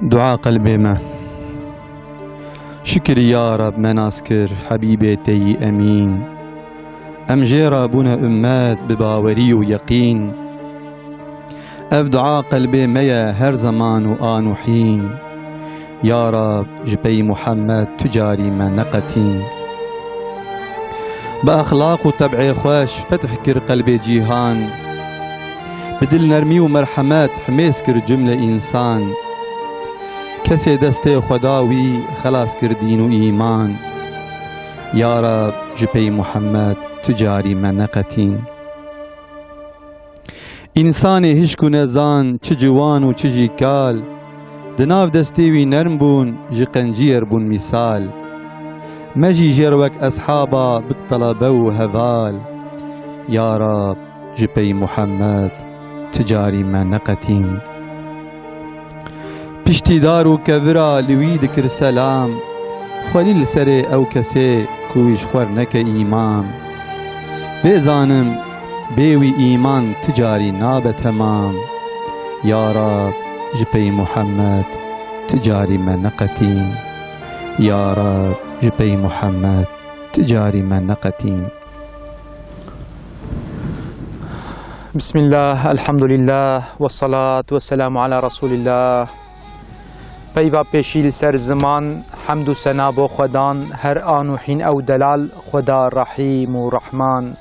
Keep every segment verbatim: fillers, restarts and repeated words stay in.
Dua qelbê me. Şikir ya Rab me nas kir Hebîbê te yî emîn. Em jê re bûne ummet bi bawerî û yeqîn. Ev dua qelbê me ye her zeman û an û hîn. Ya Rab, ji pey Muhammed tu carî me neqetîn. Bi exlaq û teb'ê xweş fetih kir qelbê cîhan. Bi dilnermî û merhemet himêz kir cumle însan. Kesê destê xwe da wî xelas kir dîn û îman. Ya Rab, ji pey Muhammed tu carî me neqetîn. Însanê hişk û nezan, çi ciwan û çi jî kal, di nav destê wî nerm bûn, ji qenciyêr bûn mîsal. Me jî jêr wek eshaba bik telebe û heval. Ya Rab, ji pey Muhammed tu carî me neqetîn. Piştî dar û kevira li wî dikir selam, xwelî li serê ew kesê ku wî ji xwe neke îman. Vê zanim, bê wî îman tu carî nabe temam. Ya Rab, ji pey Muhammed tu carî me neqetîn. Ya Rab, ji pey Muhammed tu carî me neqetîn. Bismillah, elhamdülillah, ve salatu ve selamu ala Resulillah. Peyva pêşî li ser ziman, hemd û sena bo Xwedan, her an û hîn ew delal, Xweda Rahîm û Rahman.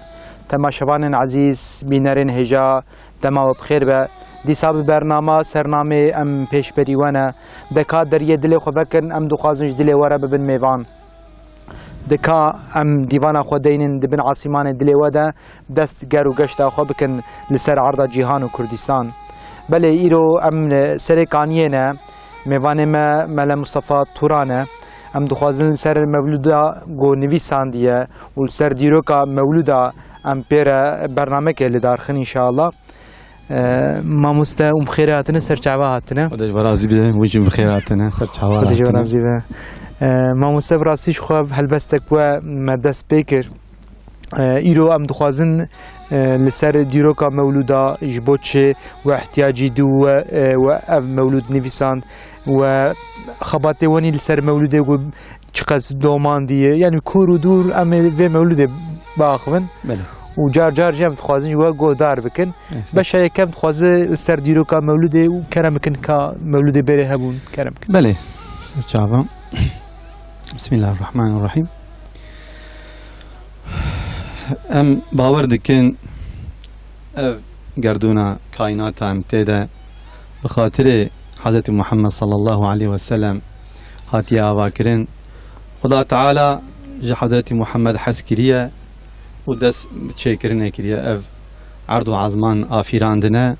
Temaşevanên ezîz, bînerên hêja, dema we bi xêr be. Dîsa bi bernama, sernamê em pêşberî we ne. Deka deriyê dilê xwe vekin, em dixwazin ji dilê we re bibin mêvan. Dika em dîvana xwe deynin di bin asîmanê dilê we de, dest ger û geşta xwe bikin li ser erda cîhan û Kurdistan. Belê, îro em li serê kaniyê ne, mêvanê me Mele Mustafa Turan e. Em dixwazin li ser mewlûda ku nivîsandiye û li ser dîroka mewlûda em pê re bernameke li dar xin înşallah. Ee, mamoste, hûn bi xêrê hatine, ser çava hatine. Xwedê ji we razî be, hûn jî bi xêr hatine, ser çava hatine. Xwedê ji we razî be. Ee, mamoste, bi rastî ji xwe helbestek we me dest pê kir. Ee, îro em dixwazin, e, li ser dîroka mewlûda ji bo çi we ihtiyacî dî we, e, we ev mewlûd nivîsand we xebatê wenî li ser mewlûdê ku çiqas doman diye. Yani kûr û dûr em ê vê mewlûdê biaxivin. Belê. Û car car jî em dixwazin ji we guhdar bikin. Evet. Beşa yekem dixwaze li ser dîroka mewlûdê û kerem bikin ka mewlûdê bêrê hebûn. Kerem bikin. Belê. Ser çava. Bismillahirrahmanirrahim. Em bawer dikin ev gerdûna kaînata em tê de bi xatirê Hezretî Muhammed sallallahu aleyhi ve sellem hatiye avakirin. Xuda Teala ji Hezretî Muhammed hez kiriye û dest bi çêkirinê kiriye. Ev erd û ezman afirandine.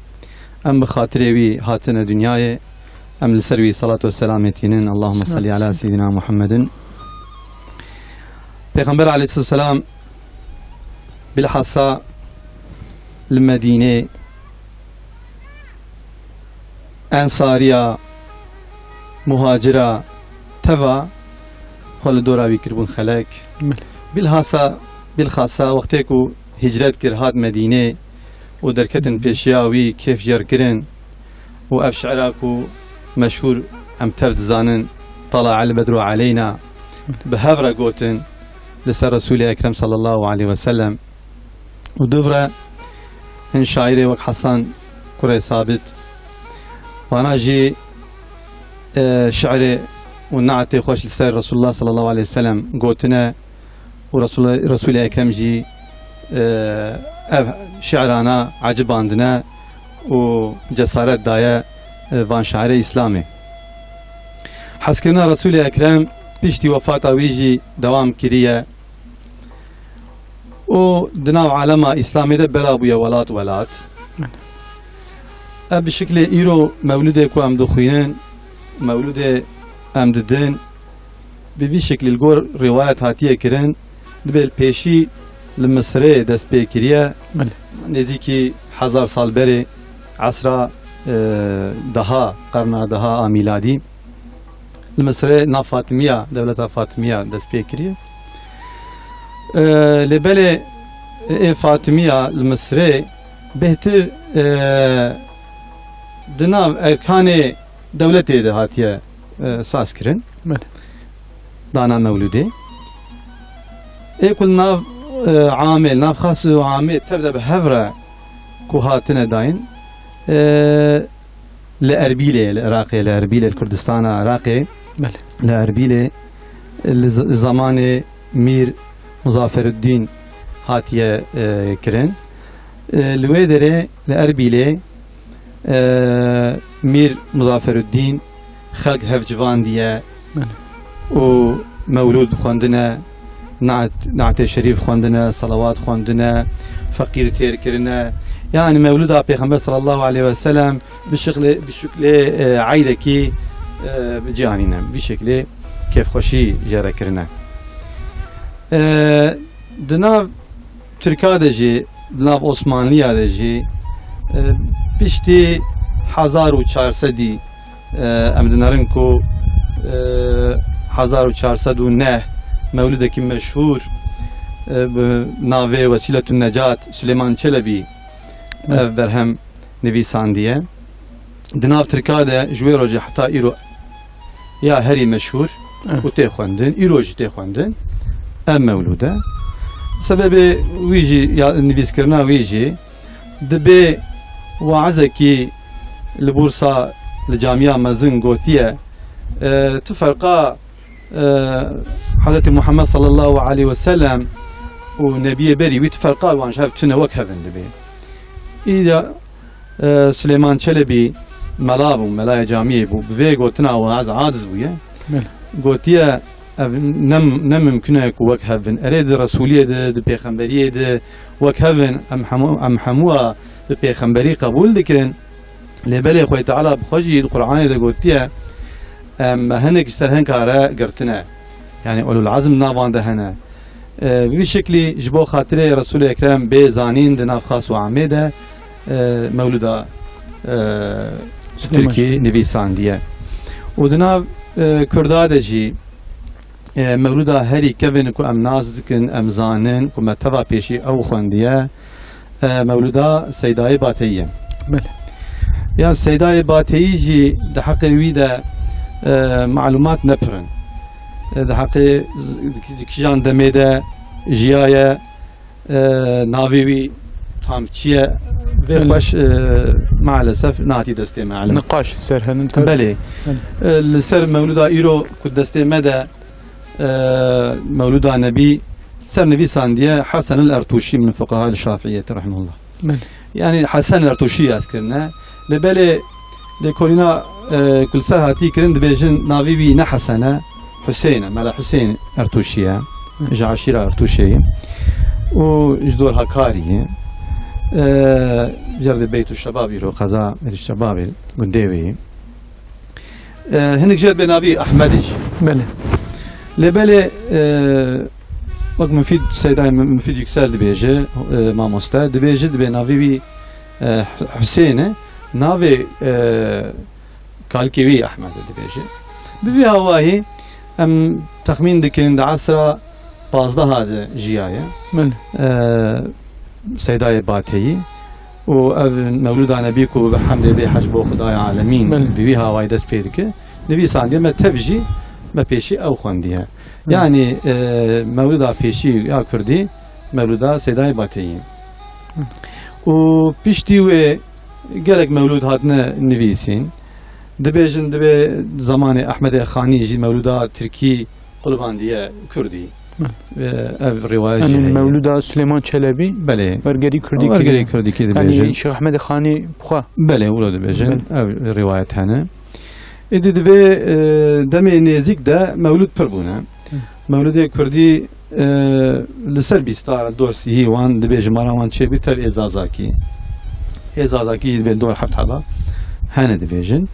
Em bi xatirê wî hatine dinyayê. Em li ser wî salat ve selamê tînin. Allahümme salli ala seyyidina Muhammedin. Pêxember aleyhisselam bilhassa li Medînê ensariya, muhacira teva xwe li dora wî kiribûn xelek. Belê. Bilhassa, bilhassa wextê ku hicret kir hat Medînê û derketin pêşiya wî kêf jêr kirin û ev şi'ra ku meşhûr em tev dizanin, "Tala el bedru aleyna", bi hev re gotin li ser Resûlê Ekrem sallallahu aleyhi ve sellem. Û dûv re hin şaîrê wek Hasan Kurê Sabit, wana jî, e, şi'rê û naetê xweş li ser Resulullah sallallahu aleyhi ve sellem gotine û Resul-, Resulê Ekrem jî, e, ev şi'rana ecibandine û cesaret daye, e, van şaîrê Îslamê. Hezkirina Resulê Ekrem piştî wefata wî jî dewam kiriye. û di nav alema Îslamê de bela bûye welat welat. Ev bi şiklê îro mewlidê ku em dixwînin, mewlidê em didin, bi vî şiklî li gor rîwayet hatiye kirin, dibê li pêşî li Misirê dest pê kiriye. Belê. Nêzîkî hezar sal berê, esra, e, daha, qerna daha a mîladî. Li Misirê nav Fatimiya, dewleta Fatimiya dest pê kiriye. E, lê belê ê Fatimiya li Misirê bêhtir, e, di nav erkanê dewletê de hatiye, e, saz kirin. Belê. Dana mewlûdê. Ê ku li nav, e, amê, li nav xas û amê tev de bi hev re ku hatine dayîn, e, li Erbîlê, li Iraqê, li Erbîlê, li Kurdistana Iraqê, Belê. Li Erbîlê, li z-, zamanê Mîr Muzaferuddîn hatiye, e, kirin. E, li wê derê, li Erbîlê, e, Mîr Muzaferuddîn xelk hev civandiye Belê. Û mewlûd xwendine, naet, naetê şerîf xwendine, selawat xwendine, feqîr têr kirine. Yani mewlûda Pêxember sallallahu aleyhi ve sellem bi şiklê, bi şiklê, e, eydekî, e, bi cî anîne. Vî şeklê kêfxweşî jê re kirine. E, di nav Tirka de jî, di nav Osmanliya de jî, e, piştî hezar û çar sedî, e, em dinerin ku, e, hezar û çar sed û neh mewlidekî meşhûr, e, bi navê Wesîletun Necat Suleyman Çelebî Hı. ev berhem nivîsandiye. Di nav Tirka de ji wê rojê heta îro ya herî meşhûr Eh. û tê xwendin, îro jî tê xwendin, ev mewlûd e. Sebebê wî jî, ya nivîskirina wî jî, dibê waizekî li Bursa, li camiya mezin gotiye, e, tu ferqa, e, Hezretî Muhammed sallallahu aleyhi ve sellem û Nebiyê berî wî tu ferqa wan ji hev tune, wek hev in dibê. Îda, e, Silêman Çelebî mela bû, melayê camiyê bû. Bi vê gotina wan ez aciz bûye. Belê. Gotiye, ev ne, ne mimkun e ku wek hev bin. Erê di Resûliyê de, di Pêxemberiyê de wek hev in, em hemû, em hemû a bi Pêxemberî qebûl dikin. Lê belê Xwedê Teala bi xwe jî di Qur'anê de gotiye, em, me hinek ji ser hinka re girtine. Yani ulul azm navan de hene. E, bi vî şeklî ji bo xatirê Resûlê Ekrem bê zanîn di nav xas û amê de, e, mewlûda, e, Tirkî nivîsandiye. Û di nav, e, Kurda de jî, e, mewlûda herî kevin ku em nas dikin, em zanin, ku me teva pêşî ew xwendiye, e, mewlûda Seydayê Bateyî ye. Belê. Ya Seydayê Bateyî jî di heqê wî de, e, malûmat ne pir in. E, di heqê z-, di ki-, di kîjan demê de jiyaye, e, navê wî tam çi ye? Vê Belê. xweş, e, maalesef nehatî destê me, elim. Niqaş ser henin ter. Belê. Belê. E, li ser mewlûda îro ku destê me de, e, mewlûda Nebî ser nivîsandiye Hesen el Ertûşî min fuqeha el Şafiiyeti rahimehullah. Belê. Yani Hesen Ertûşî yaz kirine. Lê belê lêkolîna, e, ku li ser hatî kirin dibêjin navê wî ne Hesen e, Husên e, Mela Husên Ertûşî ye. Hı. Ji eşîra Ertûşê ye. Û ji dor Hakarî ye. E, Cerdê Beytû Şebab îro qeza Beytû Şebabê gundê wê ye. E, hinek jê dibê navî Ehmedê jî. Belê. Lê belê, e, wek Mufîd, Seydayê Mufîd Yüksel dibêje, e, mamoste, dibêje, dibê navê wî, e, Husên e. Navê, e, kalikê wî Ehmed e dibêje. Bi vî hawayî em texmîn dikin di esra pazdeh de jiyaye. Belê. E, Seydayê Bateyî. Û ev mewlûda Nebî ku bi hemdê bê hec bo Xudaya Alemîn Belê. bi vî hawayî dest pê dike. Nivîsandiye me tev jî me pêşî ew xwendiye. Belê. Yanî, e, mewlûda pêşî ya Kurdî mewlûda Seydayê Bateyî. Belê. Û piştî wê gelek mewlûd hatine nivîsîn. Dibêjin, dibê zamanê Ehmedê Xanî jî mewlûda Tirkî qulbandiye Kurdî. Hı. Ve ev rivayet Yanî jî heye. Mewlûda Silêman Çelebî Belê. wergerî Kurdî Wergerî kiriye. Kurdî kê Yanî dibêjin. Şêx Ehmedê Xanî bixwe. Belê, wilo dibêjin. Belê. Ev rivayet hene. Êdî divê, e, demê nêzîk de mewlûd pir bûne. Hı. Mewlûdê Kurdî, e, li ser bîstar dor sihî wan dibê jimara wan çêbû tev ê Zazakî. Ê Zazakî jî dibê dor heft heba hene dibêjin.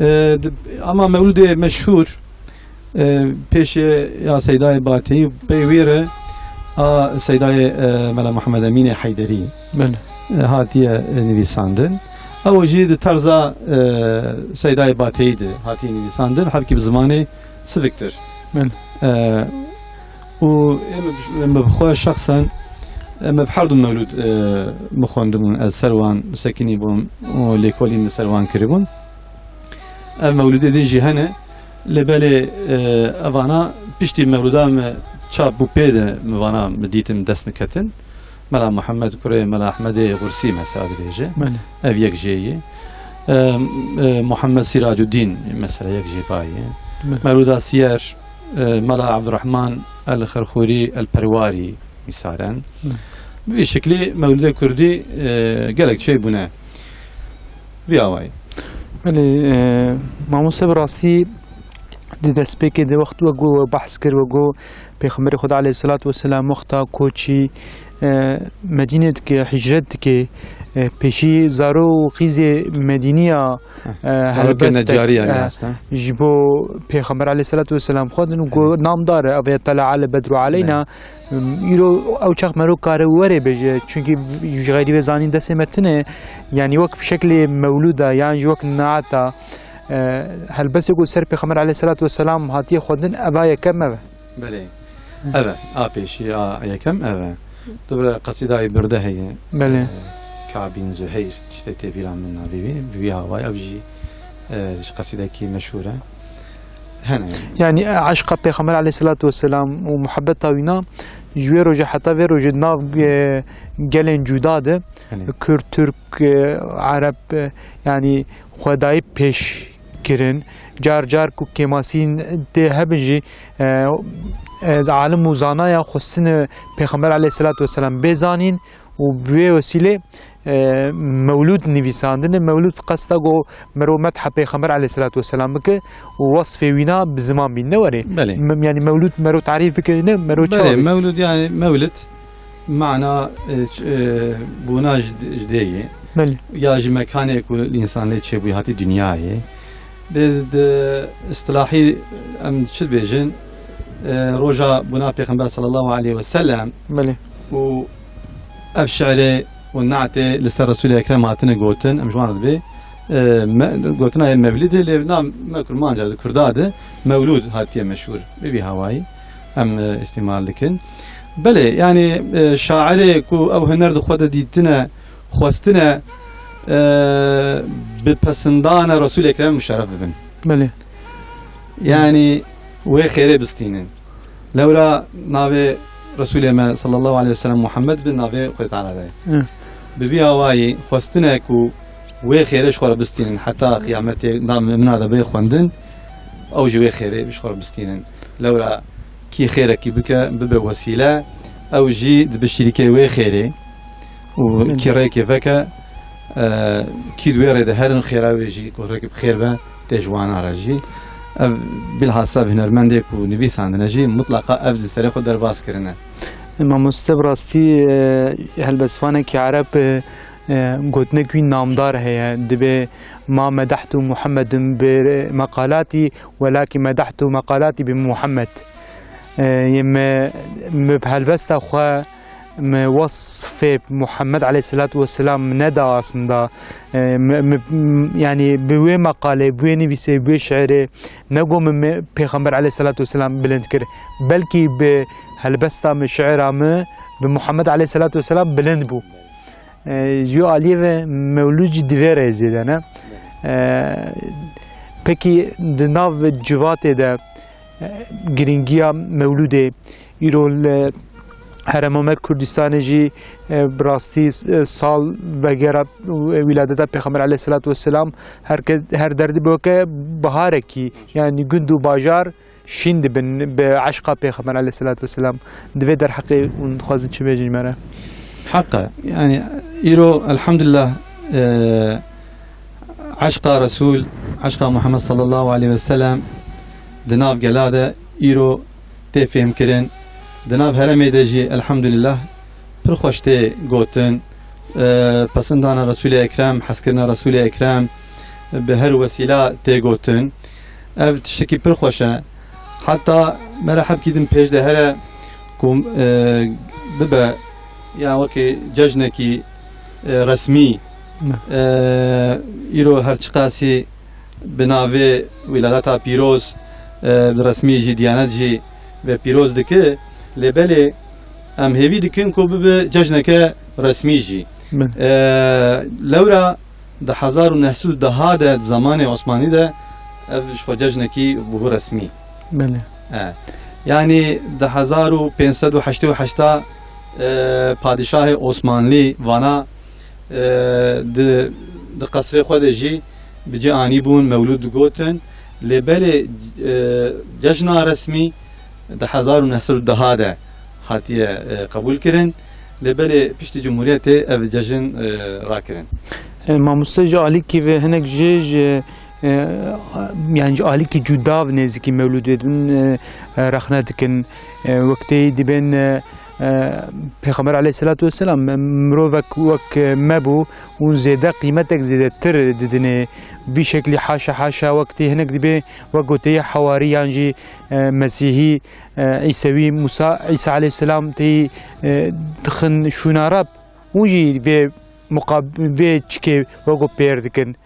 E, di-, ama mewlûdê meşhûr, e, pêşê ya Seydayê Bateyî pê wî re a Seydayê, e, Mela Muhammed Emînê Heyderî, Belê. e, hatiye, e, nivîsandin. Ew jî di terza, e, Seydayê Bateyî de hatiye nivîsandin, hebkî bi zimanê siviktir. Belê. E, û em, em bi xwe şexsen, em bi her du mewlûd, e, bixwendibûn, ez ser wan sekinî bûm û lêkolîn li ser wan kiribûn. Ev mewlûdê din jî hene. Lê belê, e, evana piştî mewlûda me çap bû pê de mi vana mi dîtin dest mi ketin. Mela Muhammed kurê Mela Ehmedê Xursî mesela dibêje. Belê. Ev yek jê ye. E, e, Muhammed Siracuddîn mesela yek jê va ye. Belê. Mewlûda Siyer, e, Mela Abdurrahman El Xerxûrî El Perwarî misalen. Belê. Bi vî şeklî mewlûdê kurdî, e, gelek çê bûne. Vî awayî. Belê, e, mamoste bi rastî di destpêkê de wext we got, we behs kir, we got Pêxemberê Xweda aleyhisselatu vesselam wexta koçî, e, Medînê dike, hicret dike, e, pêşî zaro û xîzê Medîniya, Heh. e, Zarokê helbest Necariya e, ne hesta? Ji bo Pêxember aleyhisselatu vesselam xwedin û got namdar e, ev ye tela ale bedru aleyna. Belê. Îro ew çax mero kare were bêje, çunkî ji xeyrî vê zanîn destê me tune, yanî wek bi şeklê mewlûda yan jî wek naeta, e, helbestê ku ser Pêxember aleyhisselatu vesselam hatiye xwendin, eva yekem ev e. Belê. Hı. Ev e, a pêşî, a yekem ev e. Dubire qesîdayê Burde heye. Belê. E, Kabîn Zuheyr, işte tê bîra min navê wî, bi wî hawayê ev jî, e, ji qesîdekî meşhûr e. Hene. Yanî, e, eşqa Pêxember aleyhisselatu vesselam û muhabbeta wîna ji wê rojê heta vê rojê di nav, e, gelên cuda de, Hene. Kurd, Tirk, e, Ereb, e, yanî xwedayî pêş kirin. Car car ku kêmasîn tê hebin jî, e, e, alim û zanaya xwestine Pêxember aleyhisselatu vesselam bê zanîn, û bi vê wesîlê, e, mewlûd nivîsandine. Mewlûd qesta ku mero metha Pêxember aleyhisselatu vesselam bike û wasfê wîna bi ziman bîne were. Belê. Me-, yanî mewlûd mero tarîf bike ne, mero Belê, çawa bike? Mewlûd yanî mewlid mana, e, ç-, e, bûna ji, ji dê ye. Belê. Ya jî mekanê ku însan lê çêbûyî hatî dinyayê. Di, di istilahî em çi dibêjin? E, roja bûna Pêxember sallallahu aleyhi ve sellem Belê. Û ev şi'rê û ne'tê li ser Resûlê Ekrem hatine gotin, em ji wan re dibê, e, me, gotina yê mevlidê, lê na me kurmanca di kurda de mewlûd hatiye meşhûr. Bi vî hawayî em, e, îstîmal dikin. Belê, yanî, e, şairê ku ew huner di xwe de dîtine, xwestine, e, bi pesindana Resûlê Ekrem muşerref bibin. Belê. Yanî wê xêrê bistînin. Lewra navê Resûlê me sallallahu aleyhi ve sellem Muhammed bi navê Xwedê Teala de ye. Hı. Bi vî awayî xwestine ku wê xêrê ji xwe re bistînin heta qiyametê, na min a de bê xwendin, ew jî wê xêrê ji xwe re bistînin. Lewra kî xêrekî bike, bibe wesîle, ew jî dibe şirîkê wê xêrê. Û Hı. kî rêkê veke, e, kî di wê rê de herin xêra wê jî ku rêkê bi xêr be, tê ji wana re jî. Ev bilhassa ev hunermendê ku nivîsandine jî mutlaqa ev di serê xwe derbas kirine. Mamoste bi rastî, e, helbestvanekî Ereb, e, e, gotinek wî namdar heye. Dibê ma medehtu Muhammedin bi meqalatî, welakin medehtu meqalatî bi Muhammed. E, yê me, me bi helbesta xwe me wasfê Muhammed aleyhisselatu vesselam neda aslında. E, me, me, m-, yani bi wê meqalê, bi wê nivîsê, bi wê şiirê ne go me, me Pêxember aleyhisselatu vesselam bilind kir. Belkî bi helbesta me, şiira me bi Muhammed aleyhisselatu vesselam bilind bû. E, ji aliyê ve mewlûd jî divê rêzê de ne. E, pekî di nav civatê de girîngiya mewlûdê. Îro li Herêma me Kurdistanê jî, e, bi rastî, e, sal vegera, e, wîladeta Pêxember aleyhisselatu vesselam her ke-, her derdî bi weke biharekî, yani gund û bajar şîn dibin bi eşqa Pêxember aleyhisselatu vesselam. Di vê derheqê hûn dixwazin çi bêjin ji me re? Heq e. Yani îro elhamdülillah, e, Eşqa Resûl, eşqa Muhammed sallallahu aleyhi ve sellem di nav gela de îro tê fêhmkirin. Di nav herêmê de jî elhamdülillah pir xweş tê gotin. E, pesindana Resûlê Ekrem, hezkirina Resûlê Ekrem bi her wesîla tê gotin. Ev tiştekî pir xweş e. Heta me re hebkî din pêş de here ku, e, bibe ya wekî cejnekî, e, resmî. Ne. E, îro her çiqasî bi navê Wîladeta Pîroz, e, bi resmî jî Diyanet jî ve pîroz dike. Lê belê em hêvî dikin ku bibe cejneke resmî jî. Min. E, lewra di hezar û neh sed û deh de, di zamanê Osmanî de, Ev ji xwe cejnekî bû resmî. Belê. E, yanî di hezar û pênc sed û heştê û heşta, e, padîşahê Osmanlî vana, e, di, di qesrê xwe de jî bi cî anîbûn, mewlûd digotin. Lê belê, e, cejna resmî di hezar û neh sed û deh de hatiye, e, qebûl kirin. Lê belê piştî Cumhuriyetê ev cejin, e, rakirin. E, mamoste ji alîkî ve hinek jê ji, e, yani ji alîkî cuda ve nêzîkî mewlûdê din, e, e, rexne dikin. E, wek tê dibên, e, e, Pêxember aleyhisselatu vesselam, e, mirovek wek, e, me bû û zêde qîmetek zêdetir didinê. Vî şeklî haşa haşa wek tê hinek dibê wek goteyê hewarî yan jî, e, mesîhî, e, Îsewî, Musa, Îsa aleyhisselam tê, e, dixin şûna Reb. Hûn jî vê muqab-, vê çikê wego pêr dikin.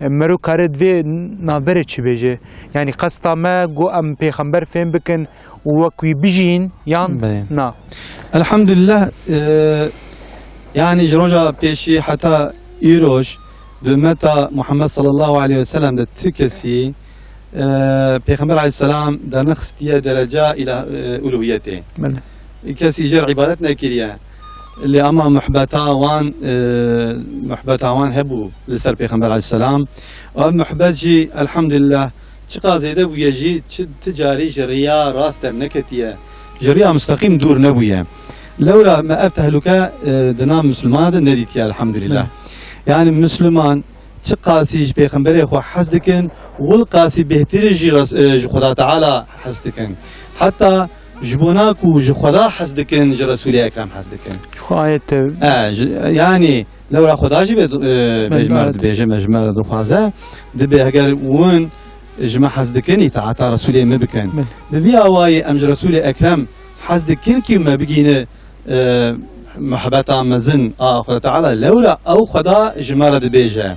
E, mero kare divê navberê çi bêje? Yanî qesta me ku em pêxember fêm bikin û wek wî bijîn yan Belê. na? Elhamdülillah, e, yani ji roja pêşî heta îroj di ummeta Muhammed sallallahu aleyhi ve sellem de ti kesî, e, Pêxember aleyhisselam dernexistiye dereca îlah-, e, uluhiyetê. Belê. Kesî jê re îbadet nekiriye. Lê ama muhbeta wan, e, muhbeta wan hebû li ser Pêxember aleyhisselam. Ev muhbet jî elhamdülillah çiqa zêde bûye jî çi, ti carî ji riya rast derneketiye. Ji riya musteqîm dûr nebûye. Lewra me ev tehlûke, e, di nav Mislimana de nedîtiye elhamdülillah. Hı. Yani Misliman çiqasî ji Pêxemberê xwe hez dikin, wilqasî bêhtirî jî res-, e, ji Xuda Teala hez dikin. Heta ji bona ku ji Xuda hez dikin, ji Resûlê Ekrem hez dikin. Ji xwe ayet e. E, ji, yani lewra Xuda jî bê, e, bê ji me re dibêje, me ji me re dixwaze, dibê heger win ji me hez dikin, îtaeta Resûlê me bikin. Belê. Bi vî awayî em ji Resûlê Ekrem hez dikin kî me bigîne, e, muhebeta mezin a Xuda Teala, lewra ew Xuda ji me re dibêje.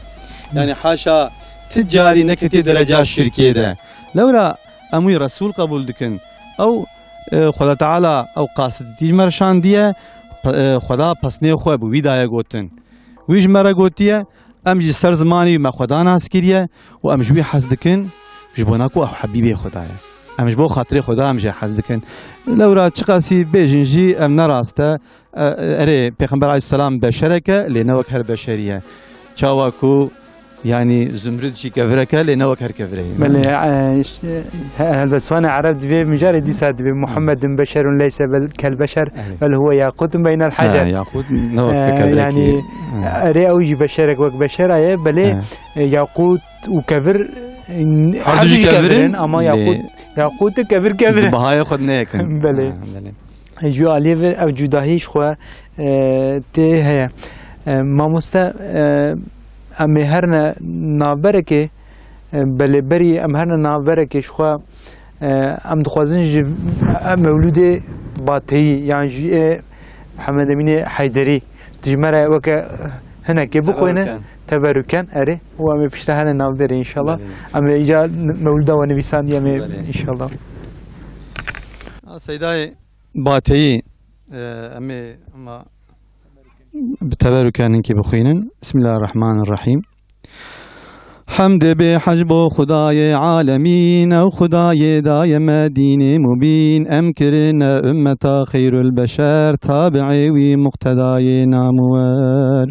Yani haşa ti carî neketiye dereca şirkê de. Lewra em wî Resûl qebûl dikin. Ew, e, Xuda Teala ew qasidî ji me re şandiye, pe-, e, Xuda pesnê xwe bi wî daye gotin. Wî ji me re gotiye, em jî ser zimanê wî me Xuda nas kiriye û em ji wî hez dikin, ji bona ku ew hebîbê Xuda ye. Em ji bo xatirê Xuda em jê hez dikin. Lewra çiqasî bêjin jî ev ne rast e. E, erê, Pêxember aleyhisselam beşerek e, lê ne wek her beşerî ye. Çawa ku, yanî, Zumrud jî kevirek e, lê ne wek her kevirê ye. Belê, e, işte, he-, helbestvanê Ereb divê mijarê dîsa divê Muhammedun beşerun leyse bel-, kel beşer, Erê. bel huwe yaqutun beynel Ha, hacer. yaqut ne wek E, kevirekî. yani, Ha. erê ew jî beşerek wek beşera ye, belê, Ha. e, yaqut û kevir, e, Her her du jî jî kevir in, kevirin, ama lê yaqut, yaqut û kevir kevir. Di bahayê xwe neyekin. Belê. Ha, belê. Ji aliyê ve ev cudahî ji xwe, e, tê heye. E, mamoste, e, em ê herne navberekê, e, belê berî em herne navberekê ji xwe, e, em dixwazin ji ev mewlûdê Bateyî yan jî ê Mihemed Emînê Heyderî tu ji me re weke hinekê bixwîne, Teberûken. teberûken, erê, û em ê piştre herne navberê înşallah. Belê. Em ê îca mewlûda we nivîsandiye, em ê Belê. înşallah. A Seydayê Bateyî, e, em ê ema bi teberûken hinkî bixwînin. Bismillahirrahmanirrahîm. Hemdê bê hej bo Xudayê alemîn, ew Xudayê daye me dînê mubîn. Em kirine ummeta xeyrul beşer, tabi'ê wî muqtedayê namwer.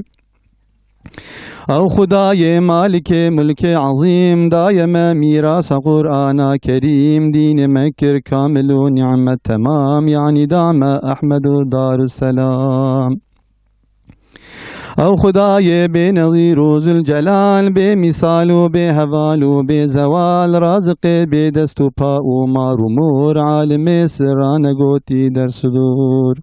Ew Xudayê Malikê mulkê ezîm, daye me mîrasa Qur'ana Kerîm, dînê me kir kamil û nîmet temam, yanî da me Ehmed û Darusselam. Ew Xudayê bê nezîr û zilcelal, bê mîsal û bê heval û bê zewal, raziqê bê dest û pa û mar û mor, alimê sirra negotî der û dor.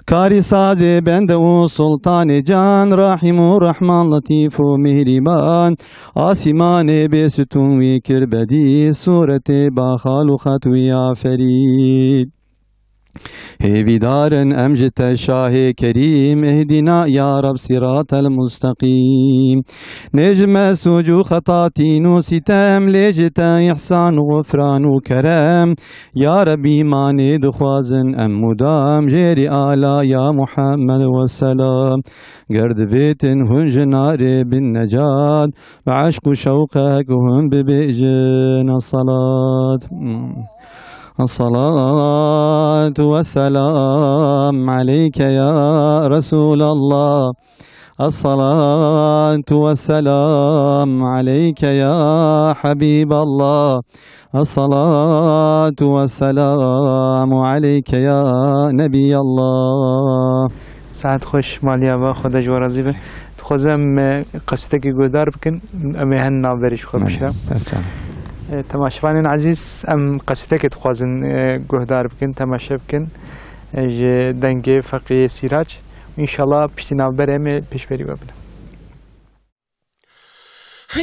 Karî sazê bende û sultanê can, Rahîm û Rehman, Letîf û Mîhrîban, asîmanê bê stûn wî kir bedî, sûretê baxal û xet wî aferî. Hêvîdar in em ji te şahê kerîm, ihdîna ya Reb sîratel mustaqîm. Nêjime sûc û xetatîn û sîtem, lê ji te îhsan, xufran û kerem. Ya Reb, îmanê dixwazin em mudam, jêrî ala ya Muhammed weselam. Ger divêtin hûn ji narê bin necat, bi eşq û şewqek hûn bibêjin: Esselat. Esselatu vesselam aleyke ya Resulallah. Esselatu vesselam aleyke ya Habiballah. Esselatu vesselamu aleyke ya Nebiyallah. Saet xweş, maliya va, Xweda ji we razî be. Dixwazim em, e, qesîdekê guhdar bikin, em ê hin navberê ji xwe Belê, bişira. Ser çav. E, temaşevanên ezîz, em qesîdekê dixwazin, e, guhdar bikin, temaşe bikin, e, ji dengê Feqiyê Sîrac. Înşallah piştî navberê em ê pêşberî we bine.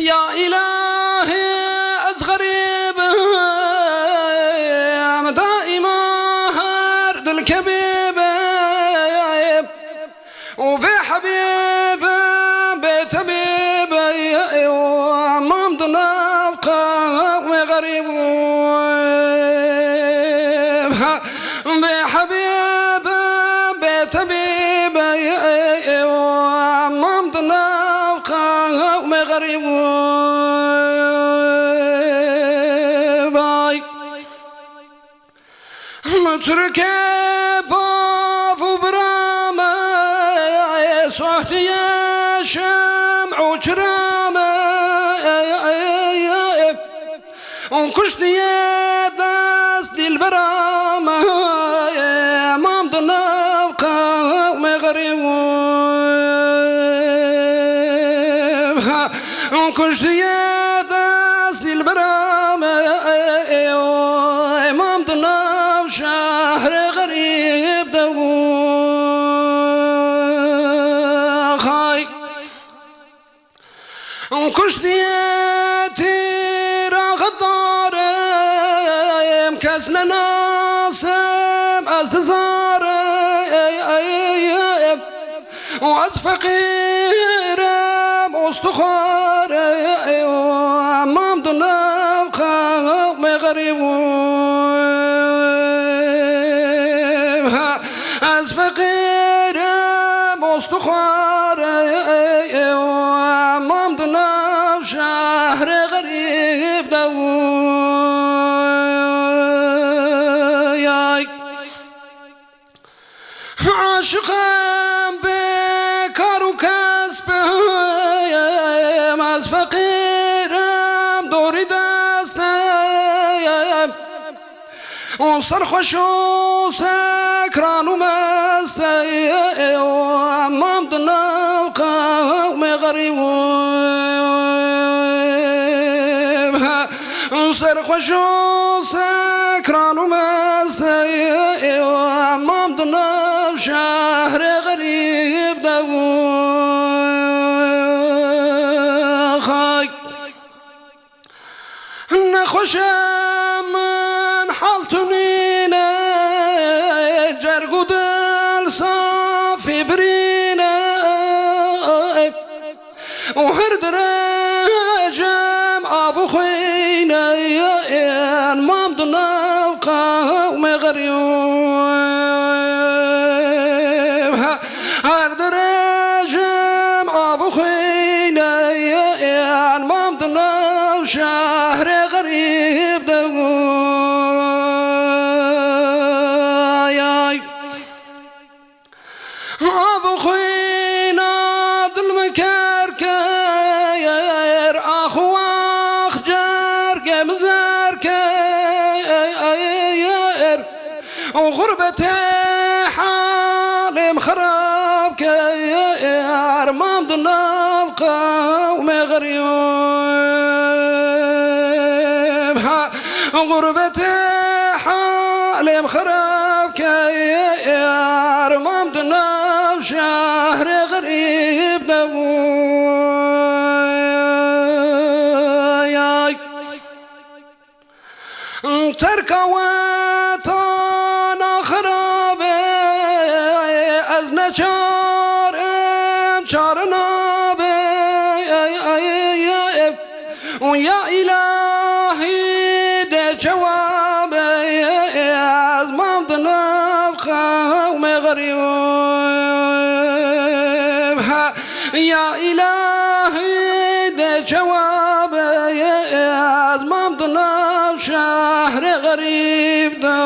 Ya îlahî, ez xerîb im, daîma her dilkevî bim. Û bê hebîb, bê tebîb, û mam di nav qewmê xerîb. Bê hebîb, bê tebîb, û mam di nav qewmê xerîb. Vay. Min Tirkê bav û bira me, sohtiye şem û çira me. Û kuştiye dest dîlbera me, mam di nav qewmê xerîb. Û kuştiye dest dîlbera me, û mam di nav şehrê xerîb de bû. Xay. Kuştiye tîra xedarê, kes nenasim, ez dizarim. Û ez feqîrim, û stixwarê, û mam di nav qewmê xerîb. Ez feqîrim, û stixwarê, û mam di nav şehrê xerîb de. Yay. Aşiqim bê kar û kesbim, ez feqîrim dorî destim. Û serxweş û sekran û mestim, mam di nav qewmê xerîb. Serxweş û sekran û mest, mam di nav şehrê xerîb de bû. Xay. Nexweş e min hal tu nîne, cerg û dil safî birîne. Û her dirêjim av û xwîne, mam di nav qewmê xerîb. Her dirêjim av û xwîne, mam di nav şehrê xerîb de bû. Yay. Av û xwîna dil min ker ker, ax û wax cergê min zer ker. Û xurbetê halê min xerab ker, mam di nav qewmê xerîb. Xurbetê halê min xerab ker, mam di nav şehrê xerîb de bû. Yay. Terka wetana xera Cewabê ez mam di nav qewmê xerîb. Ha, ya îlahî de cewabê ez mam di nav şehrê xerîb de.